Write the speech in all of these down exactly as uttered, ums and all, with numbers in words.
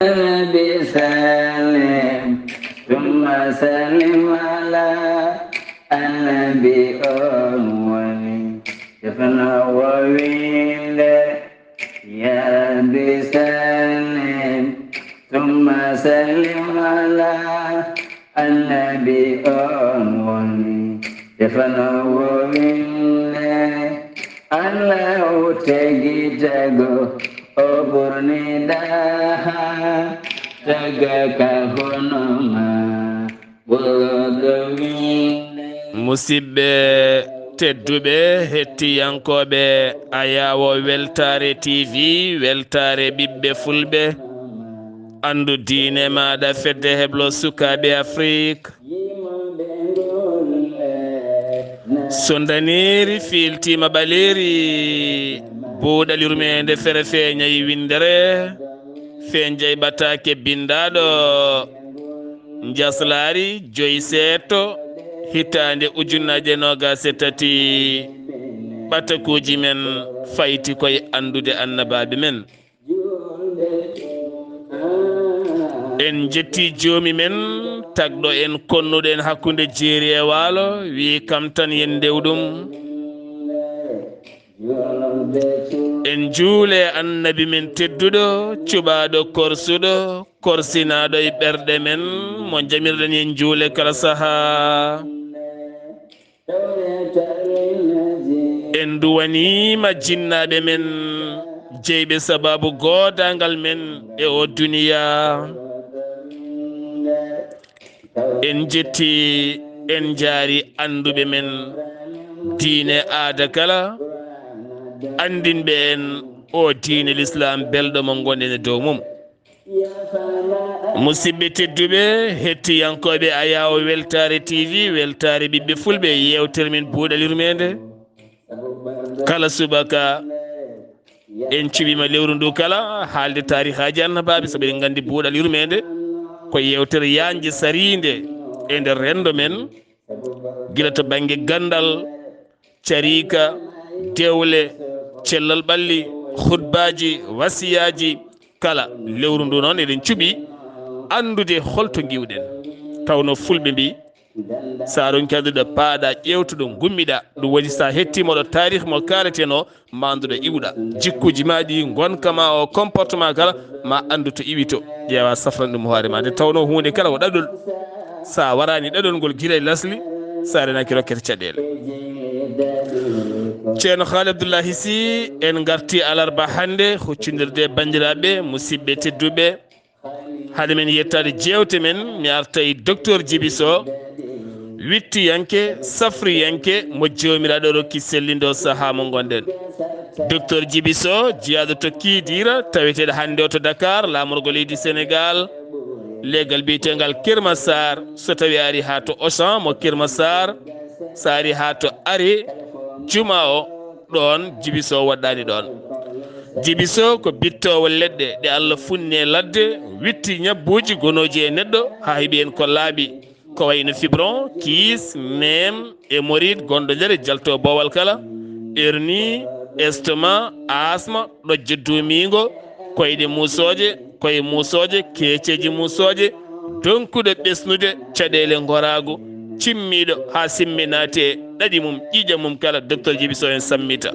النبي سلم، ثم سلم على النبي أول. يفنى وويل، يا ربي سلم، ثم سلم على النبي أول. Yefana wowinne, Allah o tegi tago, o ɓurni daha, taga ka honoma, wogo winde. Musidɓe tedduɓe, hettiyankooɓe Ayawo Weltaare T V, Weltaare ɓiɓɓe Fulɓe, anndu diine maaɗa, fedde heblo sukaaɓe Afrik. So ndaneeri fiiltiima ɓaleeri, buuɗal yurmeende fere feeñay winndere, feeñay ɓataake binndaaɗo, njaslaari joy seeto, hitaande ujunnaaje noogaas e tati, ɓatakuuji men fayti koye anndude annabaaɓe men. En njetti joomi men, tagɗo en, konnuɗo en hakkunde jeeri e waalo, wi'i kam tan yen ndew ɗum. En njuule annabi men tedduɗo, cuɓaaɗo korsuɗo, korsinaaɗo e ɓerɗe men, mo jamirɗen en njuule kala sahaa. En nduwaniima jinnaaɓe men, jeyɓe sabaabu goodaangal men e oo duniyaa. En njetti, en njaari annduɓe men diine aada kala, anndinɓe en oo diine Lislaam belɗo mo ngonɗen e dow mum. Musidɓe tedduɓe, hettiyankooɓe Ayawo Weltaare T V, Weltaare ɓiɓɓe Fulɓe, yeewtere men buuɗal yurmeende. Kala subaka, en cuɓiima lewru ndu kala, haalde taarihaaji annabaaɓe, sabu eɗen nganndi buuɗal yurmeende ko yeewtere yaajnde sariinde e nder renndo men, gila to bannge ganndal, cariika, dewle, cellal ɓalli, hutbaaji, wasiyaaji, kala. Lewru ndu noon eɗen cuɓi anndude holto ngiwɗen. Tawno Fulɓe mbi, so a ronki addude paaɗa, ƴeewtuɗo ngummiɗa. Ɗum woni so a hettiima ɗo taarih mo kaaleteno, maanduɗo iwɗa. Jikkuuji ma ɗi, ngonka ma o, comportement kala, ma anndu to iwi to. Ƴeewa safran ɗum hoore ma. Nde tawno huunde kala ko ɗaɗol. So a waraani ɗaɗol ngol gila e lasli, so a renaaki rokkete caɗeele. Ceerno Haali Abdullahi Sy, en ngarti alarba hannde, huccondirde e banndiraaɓe, musidɓe tedduɓe. Hade men yettaade jeewte men, mi arta e Docteur Djiby Sow, wittiyanke, safriyanke, mo Joomiraaɗo rokki sellinde o sahaa mo ngonɗen. Docteur Djiby Sow, jiyaaɗo to Kidira, taweteeɗo hannde o to Dakar, laamorgo leydi Senegal, leegal biyeteengal Kër Massar, so tawi a ari haa to Auchan mo Kër Massar, so a ari haa to arrêt juma o, ɗoon Djiby Sow waɗɗaani ɗoon. Djiby Sow ko bittoowo leɗɗe ɗe Allah funni e ladde, witti ñabbuuji gonooji e neɗɗo haa heɓi en ko laaɓi, ko wayno fibron, kiis, neem, hémorroïde gonɗo nder jalto boowal kala, hernie, estomac, asma, ɗojjo duumiingo, koyɗe muusooje, koye muusooje, keeceeji muusooje, donkuɗo ɓesnude, caɗeele ngoraagu, cimmiiɗo haa simme naati e ɗaɗi mum, ƴiiƴam mum kala, Docteur Djiby Sow en sammita.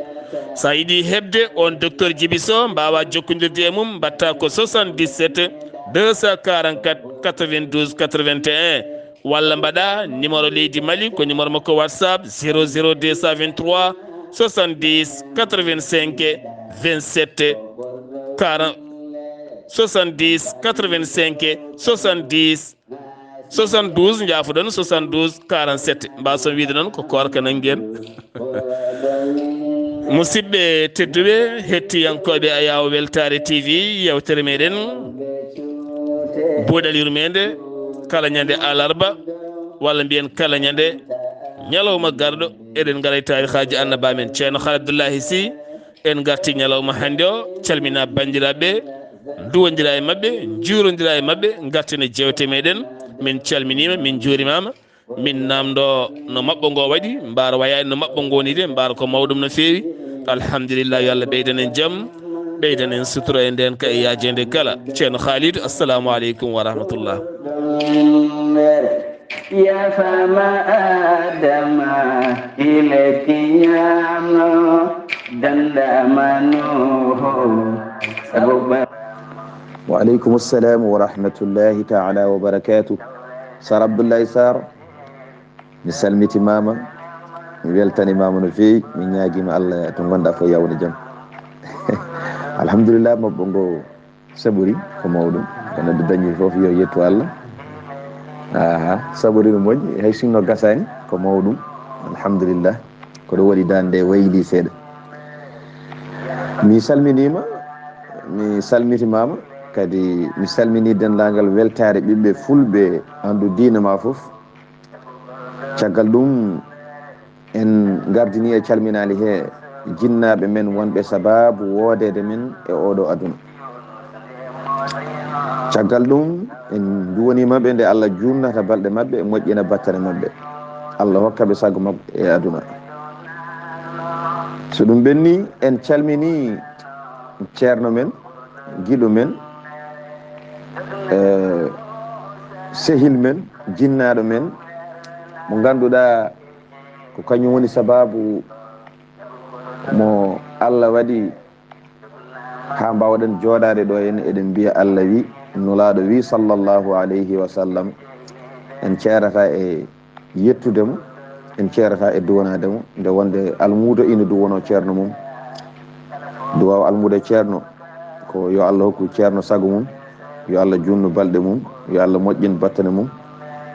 So a yiɗi heɓde oon Docteur Djiby Sow, mbaawaa jokkondirde e mum, mbaɗtaa ko soixante-dix-sept deux cent quarante-quatre quatre-vingt-douze quatre-vingt-un, walla mbaɗaa numéro leydi Mali, ko numéro makko WhatsApp zéro zéro deux cent vingt-trois soixante-dix quatre-vingt-cinq vingt-sept quarante, soixante-dix quatre-vingt-cinq soixante-dix soixante-douze, njaafoɗon, soixante-douze quarante-sept. Mbaason wiide noon ko koorka nanngen. Musidɓe tedduɓe, hettiyankooɓe Ayawo Weltaare T V, yeewtere meɗen buuɗal yurmeende, kala ñande alarba, walla mbiyen kala ñande ñalawma garɗo, eɗen ngara e taarihaaji annabaaɓe men. Ceerno Haali Abdullahi Sy, en ngarti ñalawma hannde o, calmina banndiraaɓe, nduwondira e maɓɓe, njuurondira e maɓɓe, ngarten e jeewte meɗen. Min calminiima, min njuurimaama. Min naamndo no maɓɓo ngo waɗi, mbaar wayaani no maɓɓo ngo woni de, mbaar ko mawɗum no feewi. Alhamdulillah, yo Allah ɓeydan en jam, Ɓeydan en sutura e nden ka e yaajeende kala. Ceerno Khalid, assalamu aleykum wa rahmatullah. Ya fama Adama ile kinyano danda manuho. Sabu ba- Wa aleykum assalam wa rahmatullahi taala wa barakatuh. Sar Abdoulaye Sarr, mi salmitimaama, mi weltanimaama no feewi, mi ñaagiima Allah to ngonɗa fof yawna jam. Alhamdulillah, moɓɓo ngo saɓori ko mawɗum, kono nde dañi fof yo yettu Allah. Aha, saɓori no moƴƴi, hay sinno gasani ko mawɗum. Alhamdulillah, ko ɗo waɗi dande wayli seeɗa. Mi salminiima, mi salmitimaama, kadi mi salmini denndaangal weltaare ɓiɓɓe fulɓe anndu diina ma fof. Caggal ɗum, en ngardini e calminaali he jinnaaɓe men wonɓe sabaabu woodeede men e ooɗo aduna. Caggal ɗum, en nduwaniima ɓe nde Allah juutnata balɗe maɓɓe, moƴƴina battane maɓɓe. Allah hokka ɓe sago maɓɓe e aduna. So ɗum ɓenni, en calmini ceerno men, giɗo men, eh, sehil men, jinnaaɗo men, mo ngannduɗaa ko kañum woni sabaabu mo Allah waɗi haa mbaawɗen jooɗaade ɗo, en eɗen mbiya Allah wi, Nulaaɗo wi, sallallahu alayhi wa sallam. En ceerata e yettude mo, en ceerata e duwanaade mo, nde wonde almuudo ina duwanoo ceerno mum. Duwaaw almuudo e ceerno ko yo Allah hokku ceerno sago mum, yo Allah juutnu balɗe mum, yo Allah moƴƴin battane mum,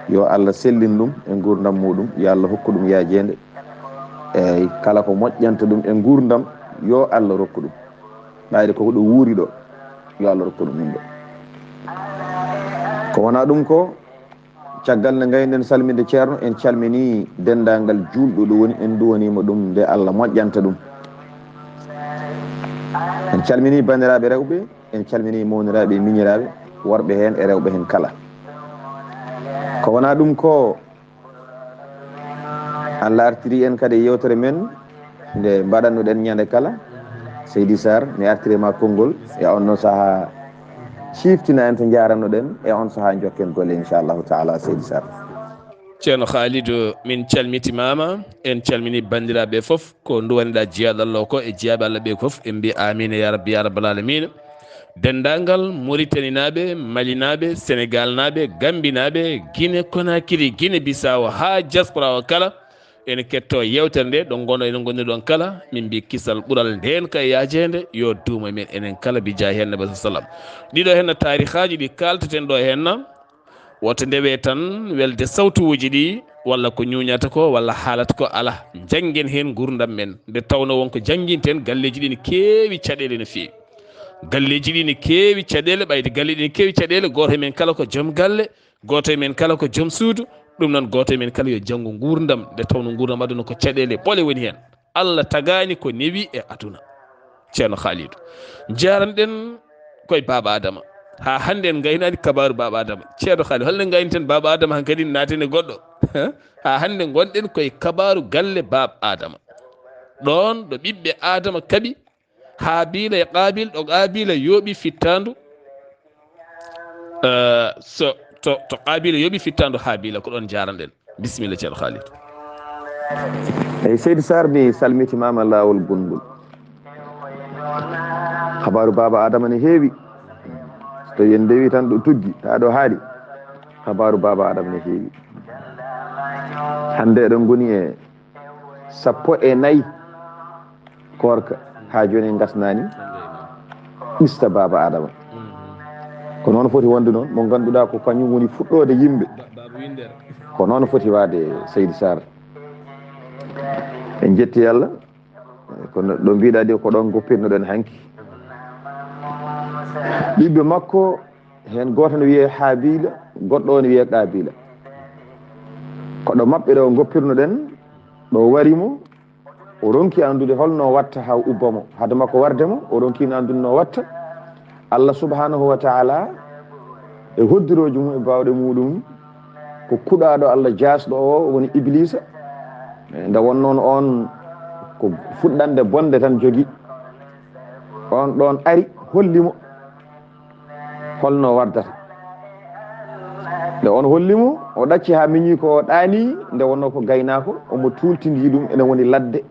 yo Allah sellin ɗum e nguurndam muɗum, yo Allah hokku ɗum yaajeende. Eeyi, kala ko moƴƴanta ɗum e nguurndam, yo Allah rokku ɗum. Ɓayde koko ɗo wuuri ɗo, yo Allah rokku ɗum ɗum ɗo. Ko wonaa ɗum ko, caggal nde ngaynoɗen salminde ceerno, en calmini denndaangal juulɗo ɗo woni, en nduwaniima ɗum nde Allah moƴƴanta ɗum. En calmini banndiraaɓe rewɓe, en calmini mawniraaɓe e miñiraaɓe, worɓe heen e rewɓe heen kala. Ko wonaa ɗum ko, Allah artiri en kadi e yewtere men nde mbaɗannoɗen ñande kala. Seydi Sarr, mi artiri ma konngol e on no saha, ciftina en to njarannoɗen e on saha jokken golle, inchallahu taala, Seydi Sarr. Ceerno Khalidou, min calmitimaama, en calmini banndiraaɓe fof, ko nduwaniɗa jiyaaɗo Allah o ko e jiyaaɓe Allah ɓe fof, en mbi amin ya rabbi ya rabbal alamina. Denndaangal Moritaninaaɓe, Malinaaɓe, Senegaalnaaɓe, Gambinaaɓe, Gine Konakiri, Gine Bisaawo haa diaspora o kala, ene kettoo yeewtere nde, ɗo ngonɗon, ene ngonɗon ɗon kala, min mbi kisal ɓural ndeen ka yaajeende, yo duumo e men enen kala, bi jaahi heen Nabi sallam. Ɗiɗo heen taarihaaji ɗi kaalteten ɗo heen, woto ndewe tan welde sawtuuji ɗi, walla ko ñuuñata ko, walla haalata ko, alaa. Njanngen heen nguurndam men, nde tawnoo won ko njannginten, galleeji ɗi ne keewi caɗeele no feewi. Galleeji ɗi ne keewi caɗeele, ɓayde galleeji ɗi ne keewi caɗeele, gooto e men kala ko joom galle, gooto e men kala ko joom suudu, ɗum noon gooto e men kala yo janngu nguurndam, nde tawnoo nguurndam aduna ko caɗeele ɓole woni heen. Allah tagaani ko newi e aduna. Ceerno Khalidou, njaranɗen koye Baaba Adama. Haa hannde en ngaynaani kabaaru Baaba Adama. Ceerno Khalidou, holno ngaynten Baaba Adama hankadi naaten e goɗɗo? Haa hannde ngonɗen koye kabaaru galle Baaba Adama. Ɗoon ɗo ɓiɓɓe Adama kaɓi Haabiila e Qaabiil, ɗo Qaabiila yooɓi fittaandu, eh, so, to, to Qaabiila yooɓi fittaandu Haabiila, ko ɗoon njaranɗen. Bisimilla, Ceerno Khalid. Eyi, Seydi Sarr, mi salmitimaama laawol gonngol. Kabaaru Baaba Adama ne heewi. So tawi en ndewi tan ɗo tuggi, haa ɗo haaɗi. Kabaaru Baaba Adama ne heewi. Hannde eɗen ngoni e sappo e nayi koorka, haa jooni en ngasnaani qissa Baaba Adama. Ko noon foti wonde noon, mo ngannduɗaa ko kañum woni fuɗɗoode yimɓe. Ko noon foti waade, Seydi Sarr. En njetti Allah, kono ɗo mbiɗa de ko ɗon goppirnoɗen hanki. Ɓiɓɓe makko, heen gooto ne wiyee Haabiila, goɗɗo o ne wiyee Qaabiila. Ko ɗo maɓɓe ɗo goppirnoɗen, ɗo wari mo, o ronki anndude holno watta haa ubba mo. Hade makko warde mo, o ronki anndude no watta. Allah subhanahu wa ta'ala e hoddirooji mum e baawɗe muɗum, ko kuɗaaɗo Allah jaasɗo o woni Ibliisa. Nde wonnoon oon ko fuɗɗande bonde tan jogi. On ɗon ari holli mo holno wardata. Nde on holli mo, o ɗacci haa miñi ko o ɗaani, nde wonno ko gaynaako, omo tuultindii ɗum, ene woni ladde.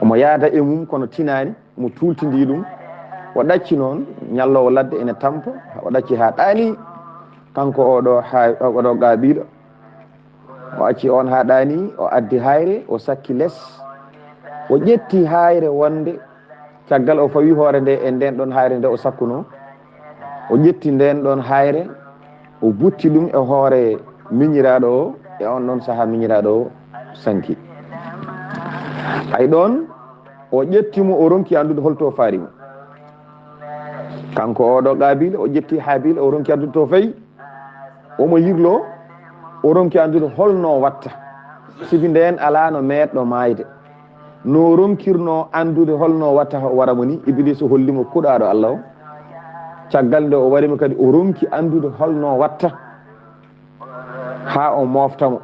Omo yaada e mum, kono tinaani, omo tuultindii ɗum. O ɗacci noon, ñalloowo ladde ene tampa, o ɗacci haa ɗaani, kanko oɗo haa-, oɗo Qaabiila. O acci on haa ɗaani, o addi haayre, o sakki les. O ƴetti haayre wonde, caggal o fawi hoore nde e nden ɗon haayre nde o sakkuno. O ƴetti nden ɗon haayre, o butti ɗum e hoore miñiraaɗo o, e on ɗon sahaa miñiraaɗo o sanki. Hay ɗon, o ƴetti mo, o ronki anndude holto faari mo. Kanko oɗo Qaabiila, o ƴetti Haabiila, o ronki anndude to fayi. Omo yirlo, o ronki anndude holno watta. Sibi nden alaa no meeɗɗo maayde. No ronkirno anndude holno watta o wara mo ni, Ibiliisa holli mo kuɗaaɗo Allah o. Caggal nde o wari mo kadi, o ronki anndude holno watta haa o moofta mo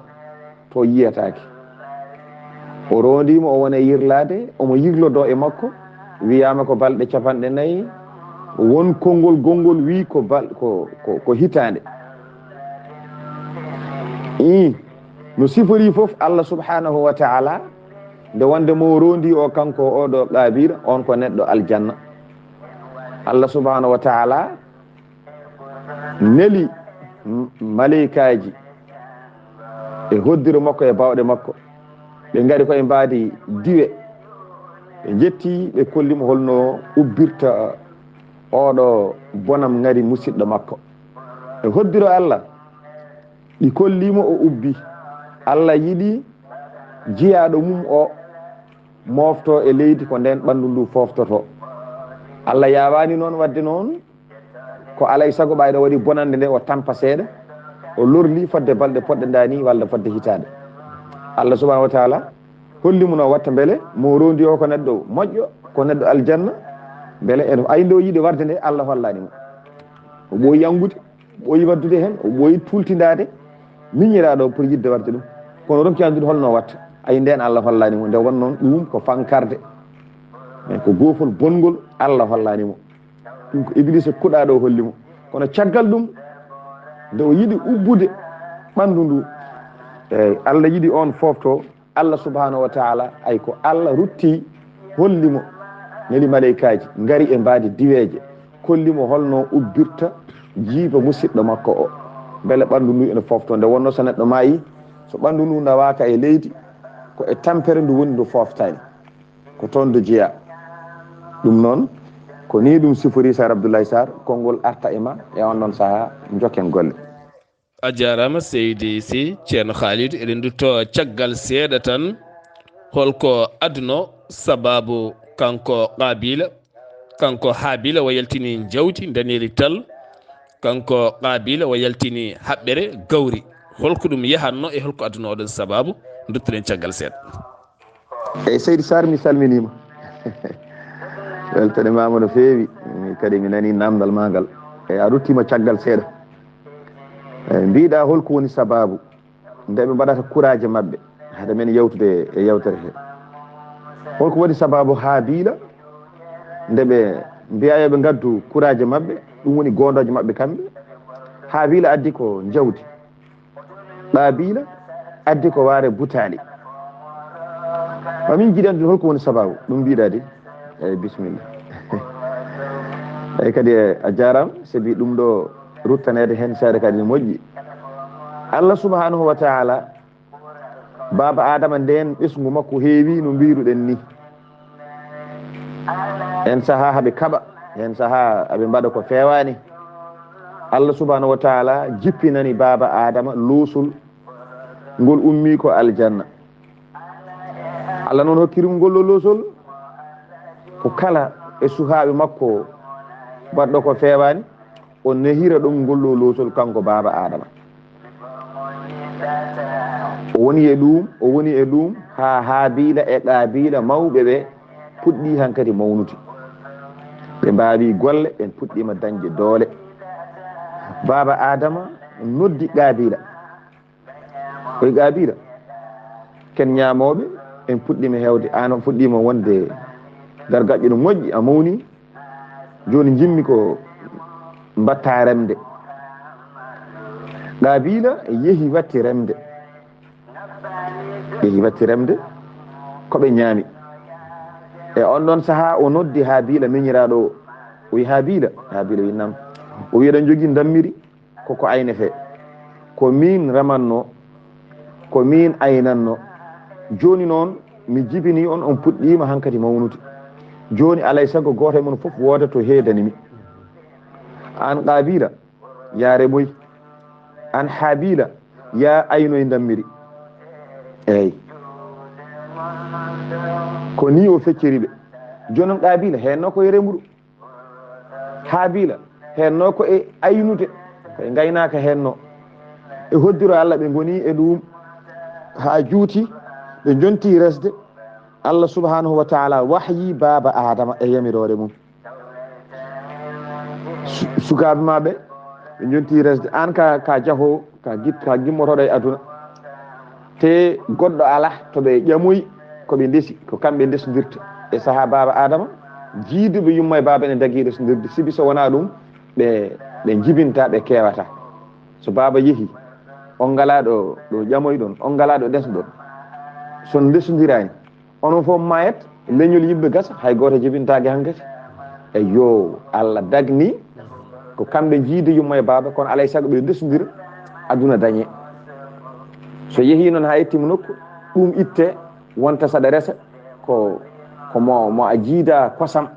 to yiyataake. O roondii mo, o woni e yirlaade, omo yirlodoo e makko, wiyaama ko balɗe capanɗe nayi, won konngol gonngol wii ko bal-, ko, ko, ko hitaande. Ii, no siforii fof Allah subhanahu wa ta'ala, nde wonde mo roondii o kanko oɗo Qaabiila, on ko neɗɗo aljanna. Allah subhanahu wa ta'ala neli m-, maleykaaji e hoddiro makko e baawɗe makko. Ɓe ngari koye mbaadi diwe. Ɓe njetti, ɓe kolli mo holno ubbirta oɗo bonam ngari musidɗo makko. E hoddiro Allah, ɗi kolli mo o ubbi. Allah yiɗi jiyaaɗo mum o moofto e leydi ko nden ɓanndu ndu fooftoto. Allah yaawaani noon waɗde noon, ko alay sago ɓayɗo waɗi bonannde nde o tampa seeɗa, o lorli fodde balɗe poɗɗe ndaani walla fodde hitaande. Allah subhanahu wa ta'ala holli mo no watta mbele mo rondi o ko neɗɗo moƴƴo, ko neɗɗo aljanna, mbele en ay nde o yiɗi warde nde Allah hollani mo. O ɓooyi yangude, o ɓooyi waddude heen, o ɓooyi tultindaade miñiraaɗo pour yiɗde warde ɗum. Kono ronki anndude holno watta. Ay nden Allah hollani mo, nde won noon ɗum ko fankarde. E ko goofol bongol Allah hollani mo. Ɗum ko Ibliisa kuɗaaɗo o holli mo. Kono caggal ɗum, nde o yiɗi ubbude ɓanndu ndu, eey, Allah yiɗi on foofto, Allah subhanahu wa ta'ala, ay ko Allah rutti holli mo, neli maleykaaji, ngari e mbaadi diweeje, kolli mo holno ubbirta jiiba musidɗo makko o. Mbele ɓanndu ndu ene foofto, nde wonno so neɗɗo maayi, so ɓanndu ndu nawaaka e leydi, ko e tampere ndu woni ndu fooftaani. Ko toon ndu jeyaa. Ɗum noon, ko nii ɗum sifori Sar Abdoulaye Sarr, konngol arta e ma e on ɗon sahaa, njokken golle. A jaaraama seydi Sy, Ceerno Khalidou, eɗen ndutto caggal seeɗa tan. Holko adduno sabaabu kanko Qaabiila, kanko Haabiila o yaltini njawdi ndaneeri tal, kanko Qaabiila o yaltini haɓɓere gawri? Holko ɗum yahatno e holko adduno oɗon sabaabu? Nduttuɗen caggal seeɗa. Eyi, Seydi Sarr, mi salminiima. Weltanimama no feewi. Mi kadi mi nani namdal ma ngal. Eyi, a ruttima caggal seeɗa. Eyi, mbiɗa holko woni sababu nde ɓe mbaɗata kuraaje maɓɓe hade men yewtude e yewtere he? Holko woni sababu Haabiila nde ɓe mbiya yo ɓe ngaddu kuraaje maɓɓe, ɗum woni gondooje maɓɓe kamɓe? Haabiila addi ko njawdi. Qaabiila addi ko waare butaali. Ma min njiɗi anndude holko woni sababu ɗum mbiɗa de. Eyi, bisimilla. Eyi, kadi, eh, a jaaraama, sabi ɗum ɗo ruttaneede heen seeɗa kadi ne moƴƴi. Allah subhanahu wa ta'ala, baaba Aadama ndeen ɓesngu makko heewi no mbiruɗen ni. Heen sahaa haɓe kaɓa, heen sahaa haɓe mbaɗa ko feewaani. Allah subhanahu wa ta'ala jippinani baaba Aadama loosol ngol ummi ko aljanna. Allah noon hokki ɗum ngol loosol ko kala e suhaaɓe makko baɗɗo ko feewaani, o nehira ɗum ngol loosol kanko baaba Aadama. O woni e ɗum, o woni e ɗum haa Haabiila e Qaabiila mawɓe ɓe puɗɗi hankadi mawnude. Ɓe mbaawi golle, ɓe puɗɗiima dañde doole. Baaba Aadama noddi Qaabiila. Oy Qaabiila, ken ñaamooɓe, en puɗɗiima heewde, aan o fuɗɗiima wonde Gargaƴƴo no moƴƴi, a mawni. Jooni njimmi ko mbatta remde. Qaabila yehi watti remde. Yehi watti remde ko ɓe ñaami. E on ɗon sahaa o noddi Haabila miñiraaɗo o. O wi, "Haabila." Haabila wi, "Nam." O wi, "Eɗen njogii ndammiri, ko ko aynetee. Ko miin remanno, ko miin aynanno. Jooni noon, mi jibini on, on puɗɗiima hankadi mawnude. Jooni, alay sago gooto e mon fof wooda to heedani mi. Aan Qaabila, yaa remoy. Aan Haabila, yaa aynoy ndammiri." Eey. Ko nii o fecciri ɓe. Jooni noon Qaabila, heen no ko e remru. Haabila, heen no ko e aynude, ko e ngaynaaka heen no. E hoddiro Allah ɓe ngoni e ɗum haa juuti, ɓe njonti resde. Allah subhanahu wa taala wahyi baaba Adama e yamiroore mum. Su-, sukaaɓe ma ɓe, ɓe njonti resde. Aan ka, ka jahoowo, ka git-, ka gimmotoɗo e aduna. Te goɗɗo alaa to ɓe ƴamoyi, ko ɓe ndesi, ko kamɓe ndesndirta. E sahaa baaba Adama, jiiduɓe yumma e baaba ene dagi resndirde. Sibi so wonaa ɗum, ɓe, ɓe njibinta, ɓe keewata. So baaba yehi, on ngalaa ɗo, ɗo ƴamoyɗon, on ngalaa ɗo ndesɗon. So ndesndirani, onon fof maayat, leñol yimɓe gasa, hay gooto jibintaake hankadi. Eyyo, Allah dagni, ko kamɓe jiidi yumma e baaba, kono alay sago ɓe ndesndira, aduna dañe. So yehi noon haa yettima nokku, ɗum itte, wonta saɗa resa, ko, ko mo, mo a jiida kosam.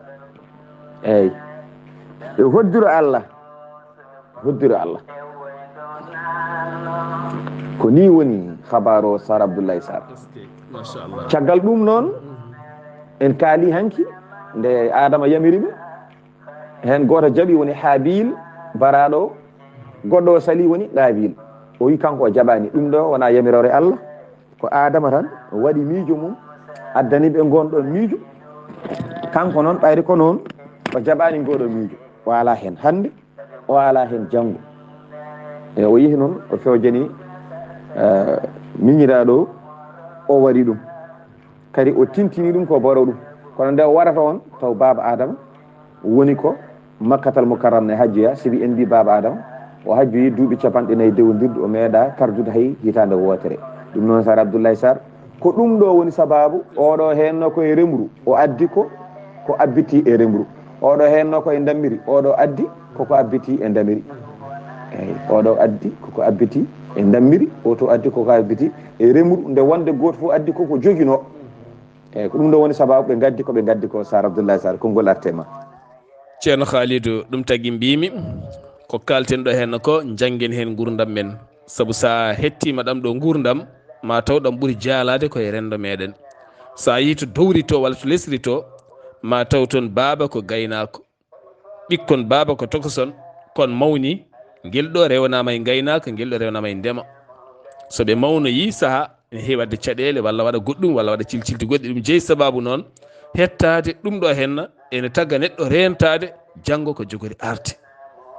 Eyyi. E hoddiro Allah, hoddiro Allah. Ko ni woni habaru o Sar Abdoulaye Sar. Machallah. Caggal ɗum noon, en kaali hanki, nde Adama yamiri ɓe, heen gooto jaɓi woni Habil, baraaɗo, goɗɗo o sali woni Qabil. O wi kanko o jaɓaani. Ɗum ɗo wona yamiroore Allah. Ko Adama tan waɗi miijo mum, addani ɓe ngoon ɗoon miijo. Kanko noon, ɓayri ko noon, o jaɓaani ngoo ɗoo miijo. O alaa heen hannde, o alaa heen janngo. E o yehi noon, o fewjani, eh, miñiraaɗo o, o waɗi ɗum. Kadi o tintini ɗum ko boro ɗum. Kono nde o warata on, taw baaba Adama woni ko Makkatal Mukarram ne hajjoya, sibi en mbi baaba Adama, o hajjoyi duuɓi capanɗe nayi dewondirɗi, o meeɗa tardude hay hitaande wootere. Ɗum noon, Sar Abdoulaye Sar, ko ɗum ɗo woni sababu, oɗo heenno ko e remru, o addi ko, ko abbiti e remru. Oɗo heenno ko e ndammiri, oɗo addi ko, ko abbiti e ndammiri. Eyyi, oɗo addi ko, ko abbiti e ndammiri, o to addi ko, ko abbiti e remru, nde wonde gooto fof addi ko, ko joginoo. Eyyi, ko ɗum ɗo woni sababu ɓe ngaddi ko ɓe ngaddi ko, Sar Abdoulaye Sar, konngol arte ma. Ceerno Khalidou, ɗum tagi mbimi, ko kalten ɗo heen ko, njanngen heen nguurndam men. Sabu so a hettiima ɗam ɗo nguurndam, ma taw ɗam ɓuri jaalaade ko e renndo meɗen. So a yii to dowri to walla to lesri to, ma taw toon baaba ko gaynaako. Ɓikkon baaba ko tokoson, kon mawni, ngel ɗo rewanaama e ngaynaaka, ngel ɗo rewanaama e ndema. So ɓe mawnoyi saha, ene heewi waɗde caɗeele walla waɗa goɗɗum walla waɗa cilcildi goɗɗi. Ɗum jeyi sababu noon hettaade ɗum ɗo henna ene tagga neɗɗo reentaade janngo ko jogori arde.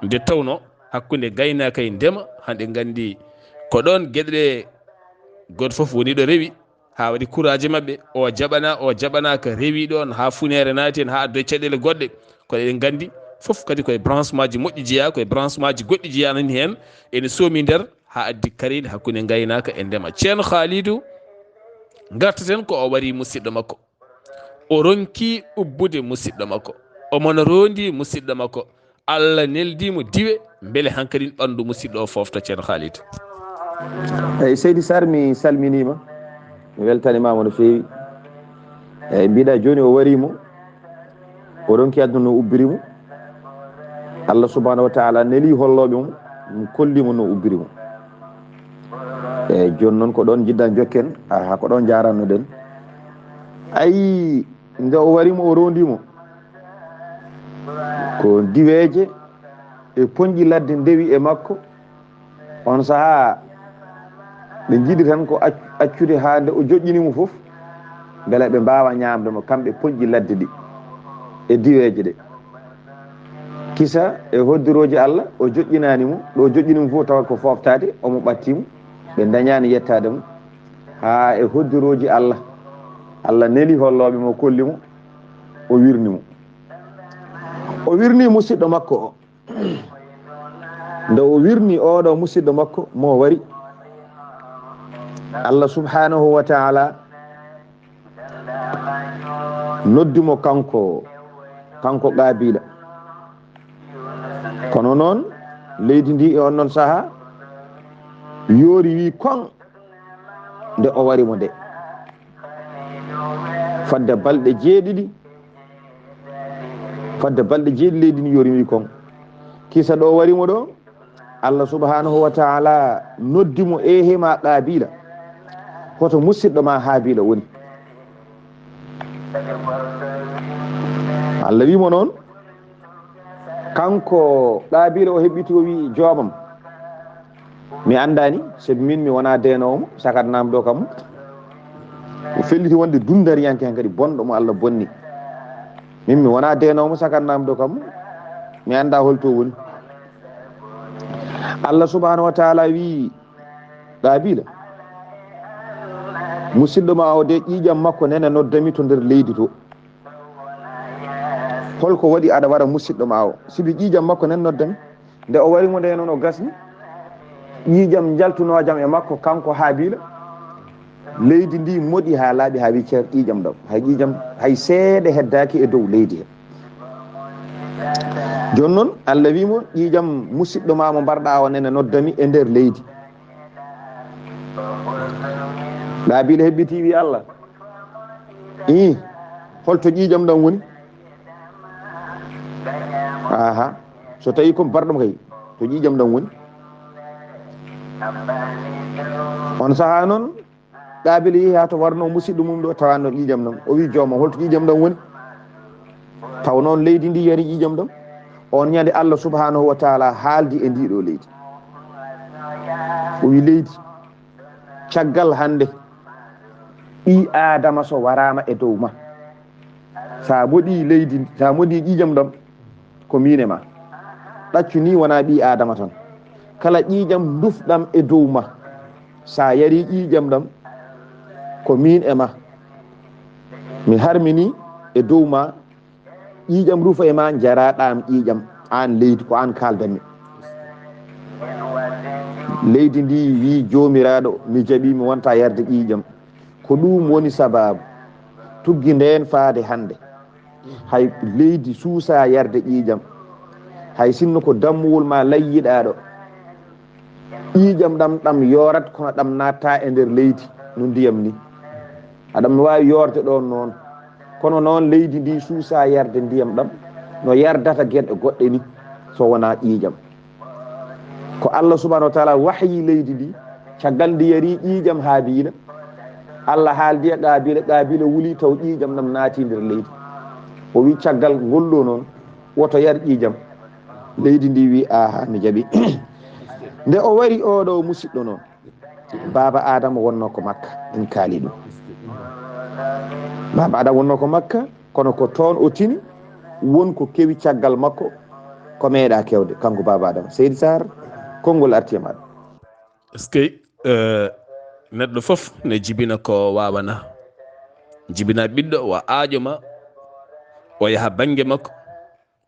Nde tawno hakkunde ngaynaaka e ndema, hande nganndi ko ɗoon geɗe ɗe gooto fof woni ɗo rewi, haa waɗi kuraaji maɓɓe, o jaɓana, o jaɓanaaka, rewi ɗoon haa funeere naati heen, haa addoy caɗeele goɗɗe. Kono eɗen nganndi fof kadi koye branchement ji moƴƴi jeyaa, koye branchement ji goɗɗi jeyaa nani heen, ene soomi nder haa addi karayɗe hakkunde ngaynaaka e ndema. Ceerno Khalidou, ngartaten ko o wari musidɗo makko. O ronki ubbude musidɗo makko. Omo no roondi musidɗo makko. Allah neldi mo diwe, mbele hankadin ɓanndu musidɗo o foofta, Ceerno Khalidou. Eyyi, Seydi Sar, mi salminiima, mi weltanimaama no feewi. Eyyi, mbiɗa jooni o wari mo, o ronki aduna no ubbiri mo. Allah subhanahu wa taala neli hollooɓe mo, ɗum kolli mo no ubbiri mo. Eyyi, jooni noon ko ɗoon njiɗɗa jokken, aha, ko ɗoon njarannoɗen. Ayi, nde o wari mo, o rondi mo, ko diweeje e poñƴi ladde ndewi e makko. On sahaa, ɓe njiɗi tan ko ac-, accude haa nde o joƴƴini mo fof, mbele ɓe mbaawa ñaamde mo, kamɓe poñƴi ladde ɗi e diweeje ɗe. Kisa e hoddirooji Allah, o joƴƴinaani mo, ɗo joƴƴini mo fof tawa ko fooftaade, omo ɓatti mo, ɓe ndañaani yettaade mo. Haa e hoddirooji Allah, Allah neli hollooɓe mo, kolli mo, O wirni mo. O wirni musiɗɗo makko o. Nde o wirni oɗo musiɗɗo makko mo wari, Allah subhanahu wa ta'ala noddi mo kanko, kanko Qaabila. Kono noon, leydi ndi e on noon saha yoori wi kon nde o wari mo nde. Fadde balɗe jeeɗiɗi, fadde balɗe jeeɗiɗi leydi ndi yoori wi kon. Kisa ɗo wari mo ɗo, Allah subhanahu wa ta'ala noddi mo, "Ehe ma Qaabila, hoto musiɗɗo ma Haabila woni?" Allah wi mo noon, kanko Qaabila o heɓɓiti o wi, "Joomam, mi anndani, sabi min mi wona deenoowo mo, sakat namdo kam mo." O felliti wonde dundariyanke hen kadi bonɗo mo Allah bonni. "Min mi wona deenoowo mo, sakat namdo kam mo, mi annda holto woni." Allah subhanahu wa ta'ala wi, "Qaabila, musiɗɗo ma o de, ƴiiƴam makko nene noddami to nder leydi to. Holko waɗi aɗa wara musiɗɗo ma o? Sibi ƴiiƴam makko nene noddami. Nde o wari mo nde noon o gasni. Ƴiiƴam jaltunoojam e makko kanko Haabila. Leydi ndi moɗi haa laaɓi haa wi ceer ƴiiƴam ɗam. Hay ƴiiƴam, hay seeɗa heddaaki e dow leydi he." Jooni noon, Allah wi mo, "Ƴiiƴam musiɗɗo ma mo mbarɗa o nene noddami e nder leydi." Qaabila heɓɓiti wi, "Allah, ii, holto ƴiiƴam ɗam woni?" Aha, so tawi ko mbarɗam kay, to ƴiiƴam ɗam woni? On saha noon, Qaabila yehi haa to warno musiɗɗo mum ɗo, tawa noon ƴiiƴam ɗam. O wi, "Jooma, holto ƴiiƴam ɗam woni?" Taw noon leydi ndi yari ƴiiƴam ɗam. On ñande Allah subhanahu wa ta'ala haaldi e ndi ɗo leydi. O wi, "Leydi, caggal hannde ɓii Aadama so waraama e dow ma, sa moɗi leydi, sa moɗi ƴiiƴam ɗam, ko min e ma. Ɗaccu ni wona ɓii Aadama tan. Kala ƴiiƴam ndufɗam e dow ma, sa yari ƴiiƴam ɗam, ko min e ma. Mi harmini e dow ma, ƴiiƴam rufa e ma, jaraɗam ƴiiƴam, an leydi, ko an kaldanmi." Leydi ndi wi, "Joomiraaɗo, mi jaɓi, mi wonta yarde ƴiiƴam. Ko ɗum woni sababu tuggi nden faade hannde. Hay leydi suusa yarde ƴiiƴam. Hay sinno ko dammuwol ma layyiɗaɗo, ƴiiƴam ɗam, ɗam yoorat, kono ɗam natta e nder leydi no ndiyam ni. Aɗam no waawi yoorde ɗon noon. Kono noon leydi ndi suusa yarde ndiyam ɗam no yardata geɗe goɗɗe ni, so wona ƴiiƴam." Ko Allah subhanahu wa ta'ala wahyi leydi ndi, caggal ndi yari ƴiiƴam Haabila, Allah haaldi e Qaabila, Qaabila wuli taw ƴiiƴam ɗam naati nder leydi. O wi, "Caggal ngol ɗo noon, woto yar ƴiiƴam." Leydi ndi wi, "Aha, mi jaɓi." Nde o wari oɗo musiɗɗo noon, Baaba Adama wonno ko Makka, en kaali ɗum. Baaba Adama wonno ko Makka, kono ko toon o tini, won ko kewi caggal makko, ko meeɗa kewde, kanko Baaba Adama. Seydi Sarr, konngol arti e maɗa. Est-ce que, euh, neɗɗo fof ne jibina ko wawana? Jibina ɓiɗɗo, wa aaƴo ma, o yaha bannge makko,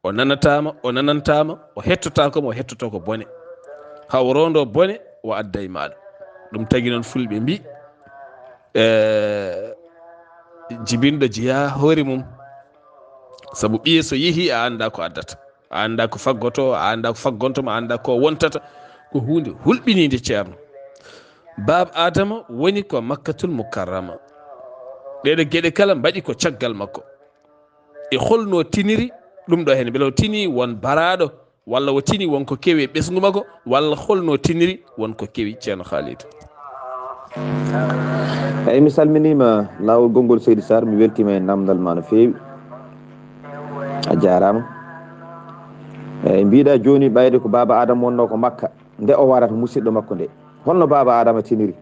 o nanataama, o nanantaama, o hettotaako ma, o hettoto ko bone. Haw rondo bone, o adda e maɗa. Ɗum tagi noon fulɓe mbi, eh, jibinɗo jeyaa hoore mum. Sabu ɓiye so yehi, a annda ko addata. A annda ko faggoto, a annda ko faggonto ma, a annda ko wontata. Ko huunde hulɓiniinde, ceerno. Baaba Adama woni ko Makkatul Mukarrama. Ɗeɗo geɗe kala mbaɗi ko caggal makko. E holno tiniri ɗum ɗo heen? Mbele o tini won baraaɗo, walla o tini won ko kewi e ɓesngu makko, walla holno tiniri won ko kewi, ceerno Khalid? Eyi, mi salminiima laawol gonngol, Seydi Sarr, mi weltiima e namndal ma no feewi. A jaaraama. Eyi, mbiɗa jooni ɓayde ko Baaba Adama wonno ko Makka, nde o warata musiɗɗo makko nde. Holno Baaba Adama tiniri?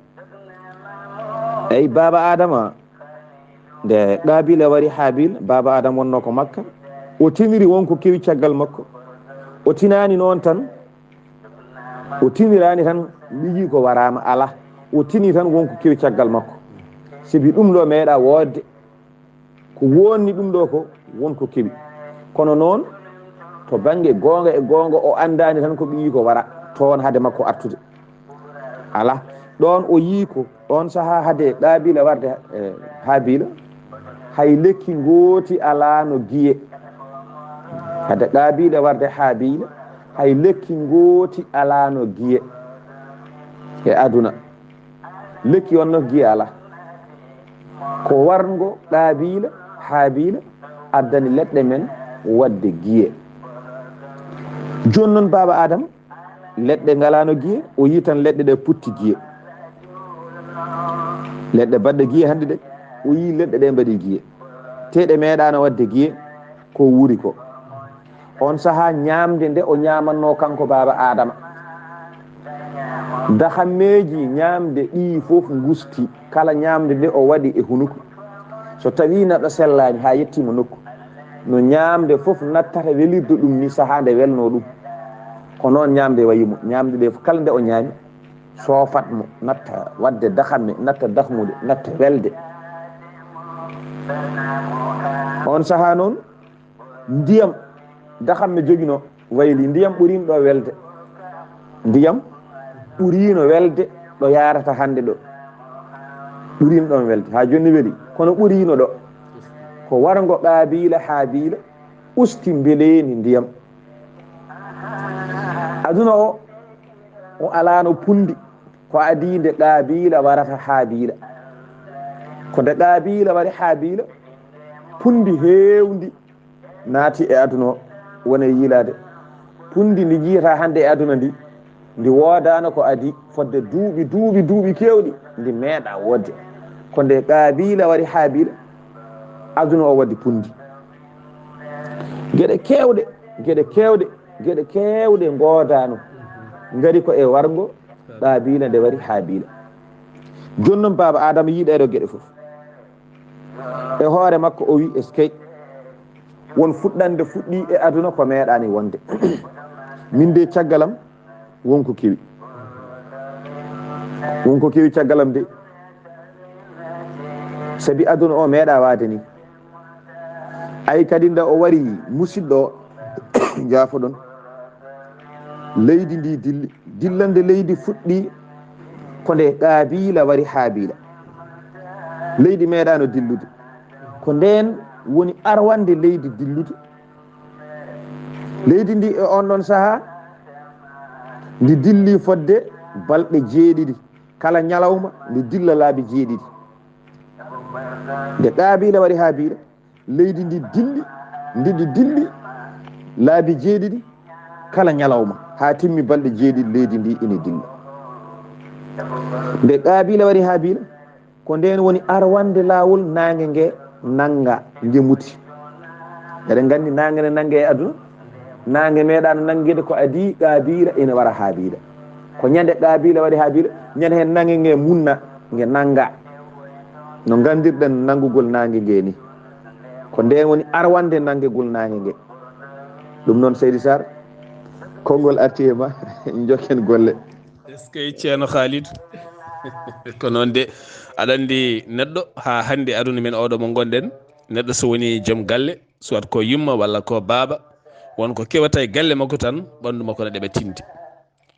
Eyi, Baaba Adama, nde Qaabila wari Haabil, Baaba Adama wonno ko Makka. O tiniri won ko kewi caggal makko. O tinaani noon tan, o tiniraani tan, miji ko waraama, alaa. O tini tan won ko kewi caggal makko. Sibi ɗum ɗo meeɗa woodde. Ko wonni ɗum ɗo ko, won ko kewi. Kono noon, to bannge goonga e goonga, o anndaani tan ko ɓiyiiko wara toon hade makko artude. Alaa. Ɗoon o yii ko, oon sahaa hade Qaabiila warde, eh, Haabiila, hay lekki ngooti alaano giye. Hade Qaabiila warde Haabiila, hay lekki ngooti alaano giye e aduna. Lekki on no giye alaa. Ko warngo Qaabiila, Haabiila addani leɗɗe men waɗde giye. Jooni noon, Baaba Aadama, leɗɗe ngalaano giye, o yii tan leɗɗe ɗe putti giye. Leɗɗe baɗɗe giye hannde ɗe, o yii leɗɗe ɗe mbaɗi giye. Te ɗe meeɗaano waɗde giye, ko wuuri ko. On sahaa ñaamde nde o ñaamannoo kanko Baaba Aadama. Dahammeeji ñaamde ɗii fof ngusti, kala ñaamde nde o waɗi e hunuko. So tawii neɗɗo sellaani haa yettiima nokku, no ñaamde fof nattata welirde ɗum ni sahaa nde welnoo ɗum. Ko noon ñaamde wayi mo, ñaamde ɗe fof kala nde o ñaami, soofat mo, natta waɗde dahamme, natta dahmude, natta welde. On sahaa noon, ndiyam dahamme joginoo wayli, ndiyam ɓuriino ɗo welde. Ndiyam ɓuriino welde ɗo yaarata hannde ɗo. Ɓuriino ɗoon welde. Haa jooni weli, kono ɓuriino ɗo. Ko warngo Qaabiila, Haabiila usti mbeleeni ndiyam. Aduna o, o alaano punndi. Ko adii nde Qaabiila warata Haabiila. Ko nde Qaabiila wari Haabiila, punndi heewndi naati e aduna o, woni e yiilaade. Punndi ndi njiyataa hannde e aduna ndi, ndi woodaano ko adii fodde duuɓi, duuɓi, duuɓi keewɗi, ndi meeɗaa woodde. Ko nde Qaabiila wari Haabiila, aduna o waɗi punndi. Geɗe keewɗe, geɗe keewɗe, geɗe keewɗe ngoodaano, ngari ko e warngo Qaabiila nde wari Haabiila. Jooni noon, Baaba Aadama yii ɗee ɗoo geɗe fof. E hoore makko, o wii, "Eskey, won fuɗɗannde fuɗɗii e aduna ko meeɗaani wonde. Min de, caggal am, won ko kewi. Won ko kewi caggal am de. Sabi aduna o meeɗaa waade ni." Ay kadi, nde o wari, musidɗo o, njaafoɗon, leydi ndi dilli. Dillande leydi fuɗɗii ko nde Qaabiila wari Haabiila. Leydi meeɗaano dillude. Ko ndeen woni arwannde leydi dillude. Leydi ndi e oon ɗoon sahaa, ndi dilli fodde balɗe jeeɗiɗi. Kala ñalawma, ndi dilla laabi jeeɗiɗi. Nde Qaabiila wari Haabiila, leydi ndi dilli, ndi ndi dilli laabi jeeɗiɗi kala ñalawma, haa timmi balɗe jeeɗiɗi, leydi ndi ina dilla. Nde Qaabiila wari Haabiila, ko ndeen woni arwannde laawol naange nge nannga, nge muti. Eɗen nganndi naange ne nannge e aduna. Naange meeɗaano nanngeede ko adii Qaabiila ina wara Haabiila. Ko ñande Qaabiila wari Haabiila, ñande heen naange nge munna, nge nannga. No nganndirɗen nanngugol naange nge ni. Ko ndeen woni arwannde nanngegol naange nge. Ɗum noon, Seydi Sarr, konngol arti e ma, njokken golle. Est-ce que Ceerno Khalid? Ko noon de, aɗa anndi neɗɗo haa hannde aduna men oɗo mo ngonɗen, neɗɗo so woni joom galle, soit ko yumma walla ko baaba, won ko kewata e galle makko tan, ɓanndu makko ne ɗeɓa tinde.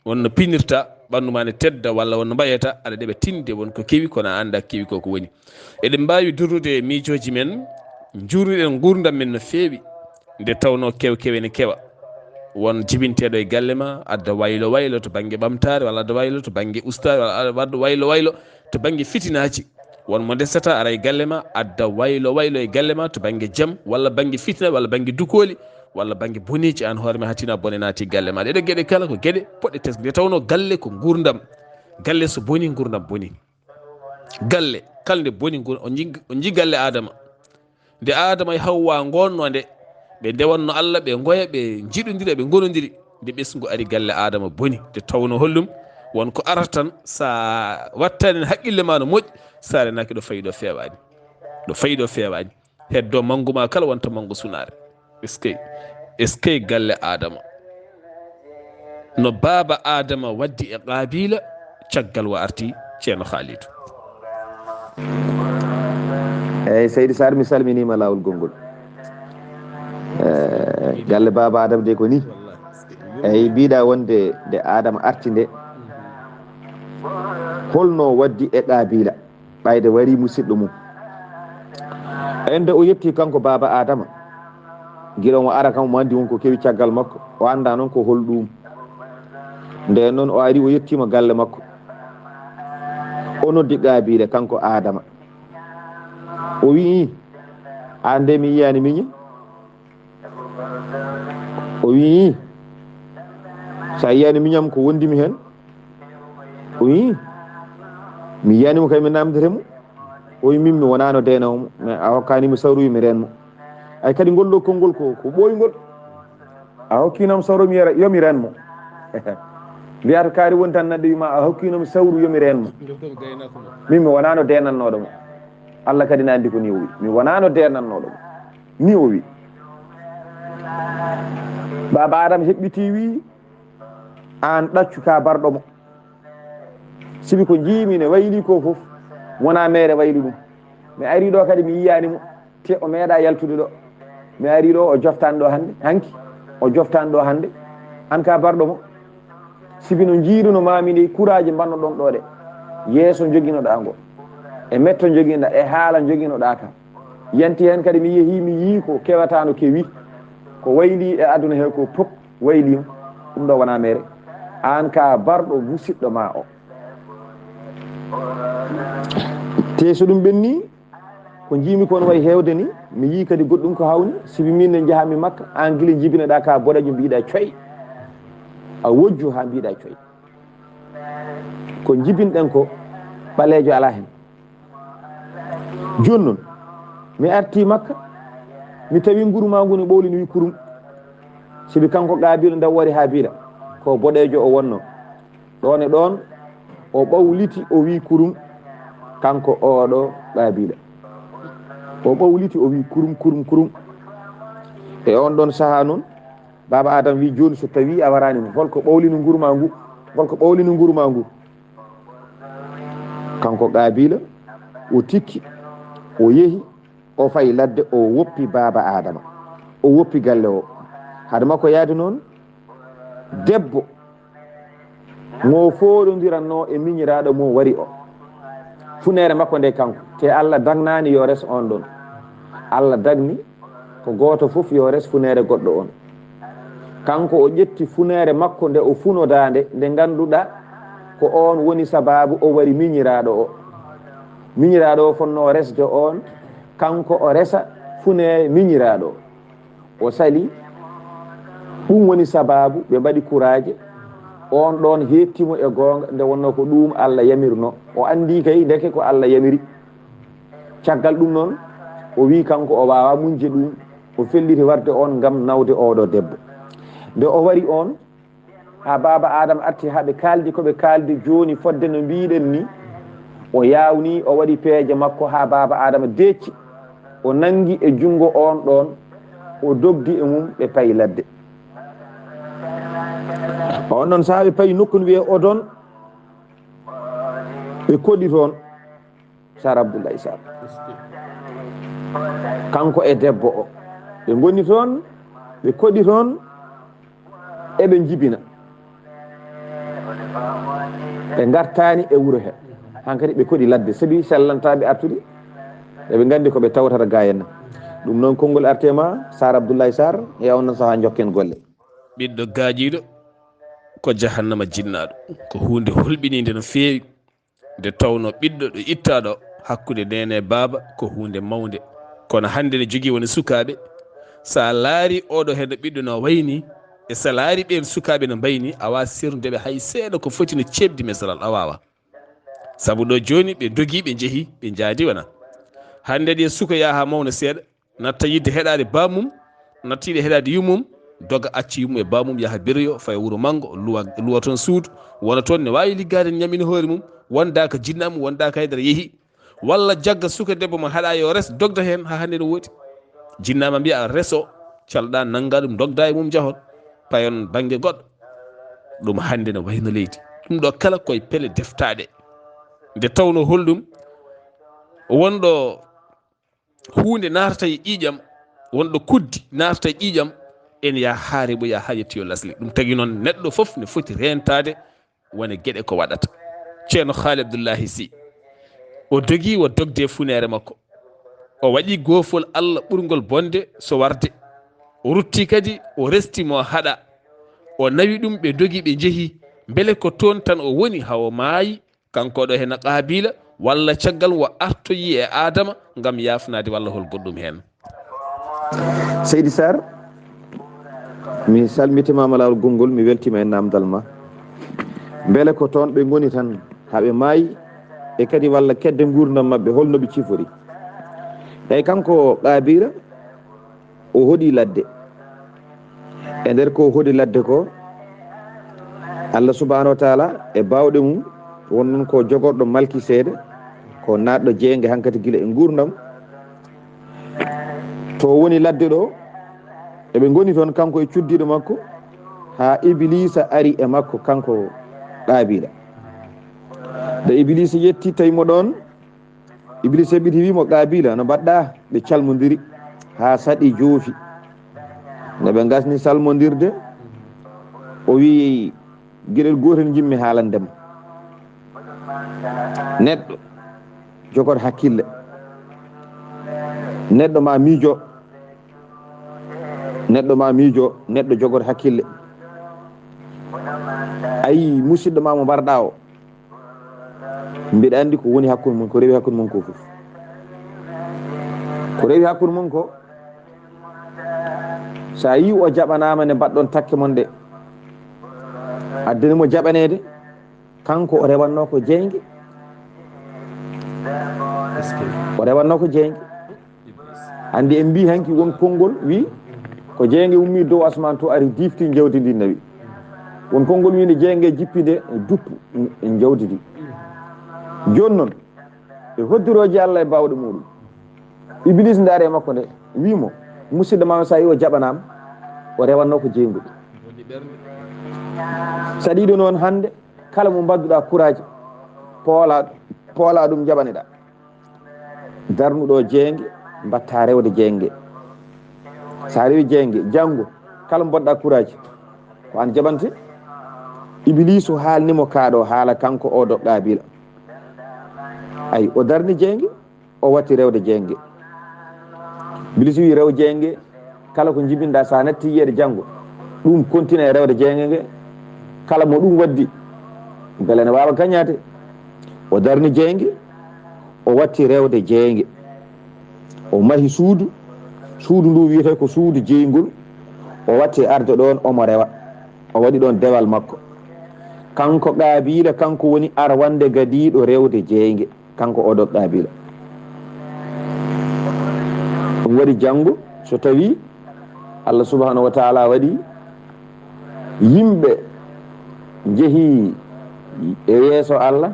Won no pinirta, ɓanndu ma ne tedda, walla won no mbaɗata, aɗa ɗeɓa tinde, won ko kewi, kono a anndaa kewi ko ko woni. Eɗen mbaawi durrude e miijooji men, njuurnuɗen nguurndam men no feewi, nde tawnoo kew-kewe ne kewa. Won jibinteeɗo e galle ma, adda waylo waylo to bannge ɓamtaare, walla adda waylo to bannge ustaare, walla adda waylo waylo to bannge fitinaaji. Won mo ndesata ara e galle ma, adda waylo waylo e galle ma to bannge jam, walla bannge fitina, walla bannge dukooli, walla bannge boneeji, aan hoore ma haa tina bone naati galle ma. Ɗeɗe geɗe kala ko geɗe poɗɗe teskade. Nde tawnoo galle ko nguurndam. Galle so boni, nguurndam boni. Galle, kala nde boni, nguur-, o nji-, o nji galle Aadama. Nde Aadama e Hawwa ngonnoo nde, ɓe ndewanno Allah, ɓe ngoya, ɓe njiɗondira, ɓe ngonondiri. Nde ɓesngu ari galle Aadama boni. Nde tawnoo hollum, won ko arata tan, so a wattaani haqqille ma no moƴƴi, so a renaaki ɗo fayi ɗo feewaani. Ɗo fayi ɗo feewaani. Heddo manngu ma kala wonta manngu sunaare. Eskey, eskey galle Aadama. No baaba Aadama waddi e Qaabiila, caggal wa arti Ceerno Khalidou. Eey, Seydi Sarr, mi salminiima laawol gonngol. Eh, galle baaba Adama de ko ni. Eyi, mbiɗa wonde nde Adama arti nde, holno waddi e Qaabila, ɓayde wari musidɗo mum? E nde o yetti kanko baaba Adama, gila omo ara kam, omo anndi won ko kewi caggal makko, o annda noon ko holɗum. Nden noon o ari, o yettima galle makko. O noddi Qaabila, kanko Adama. O wi'i, "An de mi yiyani miña." O wi'i, "Sa yiyani miñam, ko wondimi hen?" O wi'i, "Mi yiyani mo kay, mi namdete mo." O wi'i, "Min mi wonano denowo mo, mais a hokkani mi sawru, yo mi ren mo." Ay kadi ngol ɗo konngol ko, ko ɓooyngol. "A hokkinam sawru, mi yara, yo mi ren mo." Mbiyata kaari woni tan nadde wima, "A hokkinam sawru, yo mi ren mo." Min mi wonano denannoɗo mo. Allah kadi na anndi ko ni o wi. "Mi wonano denannoɗo mo." Ni o wi. Baaba Adam heɓɓiti wi, "An ɗaccu ka barɗo mo. Sibi ko jiimi ne wayli ko fof, wona mere wayli ɗum. Mi ari ɗo kadi mi yiyani mo, te o meeɗa yaltude ɗo. Mi ari ɗo, o joftani ɗo hannde, hanki, o joftani ɗo hannde. An ka barɗo mo. Sibi no jiiruno mami nde kuraaji mbanno ɗon ɗo ɗe. Yeeso joginoɗa ngo. E metto joginoɗa, e haala joginoɗa ka. Yanti hen kadi mi yehi, mi yii ko kewatano kewi. Ko wayli e aduna he ko pop waylima. Ɗum ɗo wona mere. An ka barɗo musiɗɗo ma o." Te so ɗum ɓenni, ko jiimi kon wayi heewde ni, mi yii kadi goɗɗum ko hawni, sibi min ne njahami Makka, an gila jibinoɗa ka boɗejo mbiɗa coy. A wojju ha mbiɗa coy. Ko jibinɗen ko ɓaleejo ala hen. Jooni noon, mi arti Makka, mi tawi nguru ma ngu no ɓowlini wi kurum. Sibi kanko Qaabila nde o wari Haabiila, ko boɗeejo o wonno. Ɗoon e ɗoon, o ɓawliti, o wi kurum, kanko oɗo Qaabila. O ɓawliti, o wi kurum, kurum, kurum. E on ɗon sahaa noon, Baaba Adam wi, "Jooni so tawi a waraani mo, holko ɓawlini nguru ma ngu? Holko ɓawlini nguru ma ngu?" Kanko Qaabila, o tikki, o yehi, o fayi ladde, o woppi Baaba Adama, o woppi galle o. Hade makko yaade noon, debbo mo fooɗondiranno e miñiraaɗo mo wari o. Funeere makko nde kanko, te Allah dagnaani yo res on ɗon. Allah dagni ko gooto fof yo res funeere goɗɗo on. Kanko o ƴetti funeere makko nde o funodaande, nde ngannduɗaa ko on woni sabaabu o wari miñiraaɗo o. Miñiraaɗo o fonnoo resde on, kanko o resa funeere miñiraaɗo o. O sali, ɗum woni sabaabu ɓe mbaɗi kuraaje, on ɗon heettimo e goonga, nde wonnoo ko ɗum Allah yamirno. O anndi kay ndeke ko Allah yamiri. Caggal ɗum noon, o wi kanko o waawa muñde ɗum, o felliti warde on ngam nawde oɗo debbo. Nde o wari on, haa Baaba Adama arti, haa ɓe kaaldi ko ɓe kaaldi jooni, fodde no mbiɗen ni, o yawni, o waɗi peeje makko haa Baaba Adama deecci, o nanngi e junngo on ɗon, o dogdi e mum, ɓe payi ladde. On ɗon sahaa ɓe payi nokku no wiyee Odon, ɓe koɗi toon. Sar Abdoulaye Sar. Kanko e debbo o. Ɓe ngoni toon, ɓe koɗi toon, eɓe njibina. Ɓe ngartaani e wuro he. Hankadi ɓe koɗi ladde, sabi sellantaaɓe artude, eɓe nganndi ko ɓe tawtata ga henna. Ɗum noon, konngol artema, Sar Abdoulaye Sar, e on sahaa njokken golle. Ɓiɗɗo gaajiiɗo ko jahannama jinnaaɗo. Ko huunde hulɓiniinde no feewi. Nde tawnoo ɓiɗɗo ɗo ittaa ɗo hakkunde neene e baaba ko huunde mawnde. Kono hannde ne jogii woni sukaaɓe, so a laarii oɗo heen no ɓiɗɗo no wayi nii, e so a laarii ɓeen sukaaɓe no mbayi nii, a waawaa seerndude ɓe hay seeɗa ko foti no ceeɓdi mesalal, a waawaa. Sabu ɗo jooni ɓe ndogii, ɓe njehii, ɓe njaadi wonaa. Hannde ɗi suka yaha mawna seeɗa, natta yidde heɗaade baamum, natta yidde heɗaade yummum, doga acci yummum e baamum, yaha Beroyo, faya wuro manngo, luwa, luwa toon suudu, wona toon, ne waawi liggaade, ñamina hoore mum, wondaaka jinnaamum, wondaaka haydara, yehi. Walla jagga suka debbo mo haɗa yo res, dogda heen, haa hannde no woodi. Jinnaama mbiya reso, calɗa, nannga ɗum, dogda e mum, njahon, payon bannge goɗɗo. Ɗum hannde no wayno leydi. Ɗum ɗo kala koye pele deftaaɗe. Nde tawnoo holɗum wonɗo huunde naatata e ƴiiƴam, wonɗo kuddi naafta e ƴiiƴam, en ya haare ɓo ya haa yettoyo lasli. Ɗum tagi noon neɗɗo fof ne foti reentaade wone geɗe ko waɗata. Ceerno Haali Abdullahi Si, o dogi o dogde e funeere makko. O waɗi goofol Allah ɓurngol bonde so warde. O rutti kadi, o resti mo haɗa. O nawi ɗum, ɓe dogi, ɓe njehi. Mbele ko toon tan o woni haa o maayi, kanko ɗo hena Qaabila, walla caggal o artoyi e Aadama ngam yaafnaade walla hol goɗɗum heen? Seydi Sarr, mi salmitimaama laawol gonngol, mi weltiima e naamndal ma. Mbele ko toon ɓe ngoni tan haa ɓe maayi, e kadi walla kedde nguurndam maɓɓe, hol no ɓe cifori? Eyi, kanko Qaabila, o hoɗi ladde. E nder ko o hoɗi ladde ko, Allah subhanahu wa taala e baawɗe mum, won noon ko jogorɗo malki seede, ko naatɗo jeynge hankadi gila e nguurndam. To woni ladde ɗo, eɓe ngoni toon kanko e cuddiiɗo makko, haa Ibiliisa ari e makko, kanko Qaabila. Nde Ibiliisa yetti, tawi mo ɗoon, Ibiliisa heɓɓiti, wi mo, "Qaabila, no mbaɗɗa?" Ɓe calmondiri haa saɗi joofi. Nde ɓe ngasni salmondirde, o wi, "Geɗel gootel njiɗmi haalande ma. Neɗɗo jogor hakkille. Neɗɗo ma miijo. Neɗɗo ma miijo, neɗɗo jogor hakkille. Ayi, musidɗo ma mo mbarɗa o. Mbiɗa anndi ko woni hakkunde mon, ko rewi hakkunde mon ko fof. Ko rewi hakkunde mon ko, so a yii o jaɓanaama nde mbaɗɗon takke mon ɗe, addani mo jaɓaneede, kanko o rewatnoo ko jeynge." O rewatnoo ko jeynge. Anndi en mbii hanki won konngol wi ko jeynge ummi dow asmaan to, ari difti jawdi ndi, nawi. Won konngol wi nde jeynge jippi nde, duppu jawdi ndi. Jooni noon, e hoddirooji Allah e baawɗe muɗum, Ibiliisa ndaari e makko nde, wi mo, "Musidɗo ma o, so a yii o jaɓanaama, o rewatnoo ko jeyngu." Saɗi ɗum noon, hannde kala mo mbadduɗa kuraaji, poola, poola ɗum, jaɓaneɗa. Darnuɗo jeynge, mbatta rewde jeynge. So a rewi jeynge, janngo, kala mo mbaɗɗa kuraaji, ko aan jaɓante. Ibiliisu haalni mo kaa ɗo haala, kanko o do Qaabila. Ay, o darni jeynge, o watti rewde jeynge. Ibiliisu wi, "Rew jeynge, kala ko njibinɗa, so a natti yiyeede janngo, ɗum kontina e rewde jeynge nge. Kala mo ɗum waddi, mbele ne waawa gañaade." O darni jeynge, o watti rewde jeynge. O mahi suudu, suudu ndu wiyetee ko suudu jeyngol. O watti arde ɗoon, omo rewa. O waɗi ɗoon dewal makko. Kanko Qaabiila, kanko woni arwannde gadiiɗo rewde jeynge. Kanko oɗo Qaabiila. Ɗum waɗi janngo, so tawii Allah subhanahu wa taala waɗi yimɓe njehii e yeeso Allah,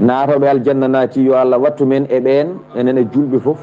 naatooɓe aljanna naati, yo Allah wattu men e ɓeen, enen e julɓe fof.